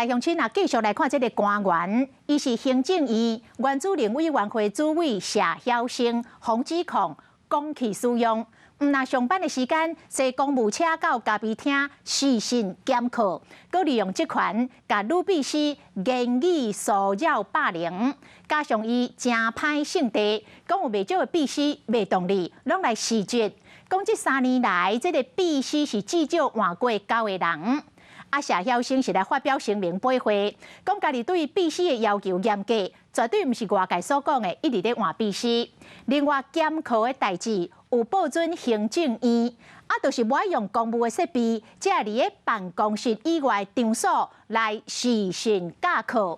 來鄉親啊，繼續來看這个官員，伊是行政院原子能委員會主委謝曉星，予指控公器私用，毋若上班的時間，坐公務車到咖啡廳視訊兼課，閣利用職權共女秘書言語騷擾霸凌，加上伊誠歹性地，講有袂少的秘書袂動力，攏來辭職。講這3年來，這个秘書是至少換過九个人。啊，謝曉星是來發表聲明駁回，講家己對秘書的要求嚴格，絕對毋是外界所講的，一直咧換秘書。另外，兼課的代誌有報准行政院，啊，就是無愛用公務的設備，才會佇咧辦公室以外場所來視訊教課。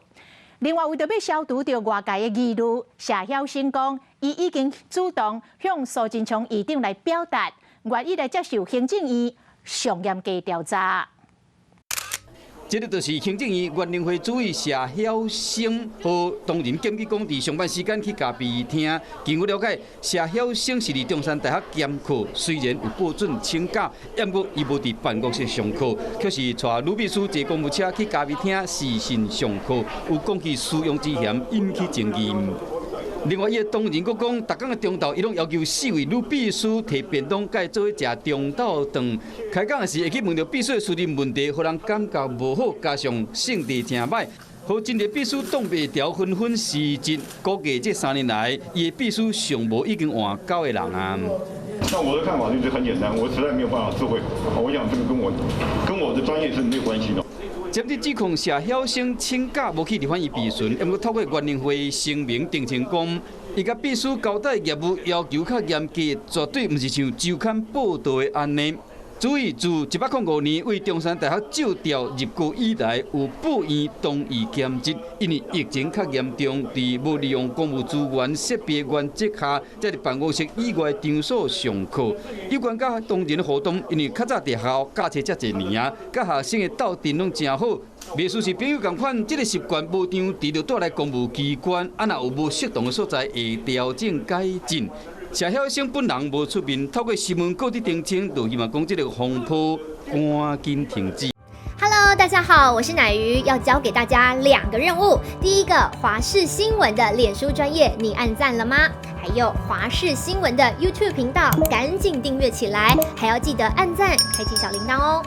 另外，為著欲消除著外界的疑慮，謝曉星講，伊已經主動向蘇貞昌院長來表達，願意來接受行政院上嚴格調查。這个就是行政院原能會主委謝曉星予同仁檢舉講，佇上班時間去咖啡廳。根據了解，謝曉星是佇中山大學兼課，雖然有報准請假，毋過伊無佇辦公室上課，卻是帶女秘書坐公務車去咖啡廳視訊上課，有公器私用之嫌，引起爭議。另外，伊的同仁閣講，逐工的中晝，伊攏要求四位女秘書提便當，共伊做伙食中晝頓。開講的時會去問著秘書的私人問題，予人感覺無好，加上性地誠歹，予真濟秘書擋袂牢，紛紛辭職。估計這三年來，伊的秘書上無已經換九个人啊。那我的看法就是很簡單，我實在沒有辦法置喙。我想這個跟我的專業是沒有關係的。針對指控謝曉星請假無去立法院備詢，毋過透過原能會聲明澄清講，伊共秘書交代業務要求較嚴格，絕對毋是像週刊報導的按呢。主委自105年為中山大學借調入閣以來，有報院同意兼職，因為疫情較嚴重，佇無利用公務資源設備原則下，才佇辦公室以外場所上課。有關佮同仁互動，因為較早佇學校教冊遮濟年啊，佮學生的鬥陣攏誠好。袂輸是朋友仝款，這个習慣無當，除著帶來公務機關，啊若有無適當的所在，會調整改進。謝曉星本人無出面，透過新聞稿佇澄清，就希望講這个風波趕緊停止。 Hello，大家好，我是乃瑜，要交給大家兩個任務。第一個，華視新聞的臉書專頁，你按讚了嗎？還有華視新聞的 YouTube 頻道，趕緊訂閱起來，還要記得按讚，開啟小鈴鐺哦。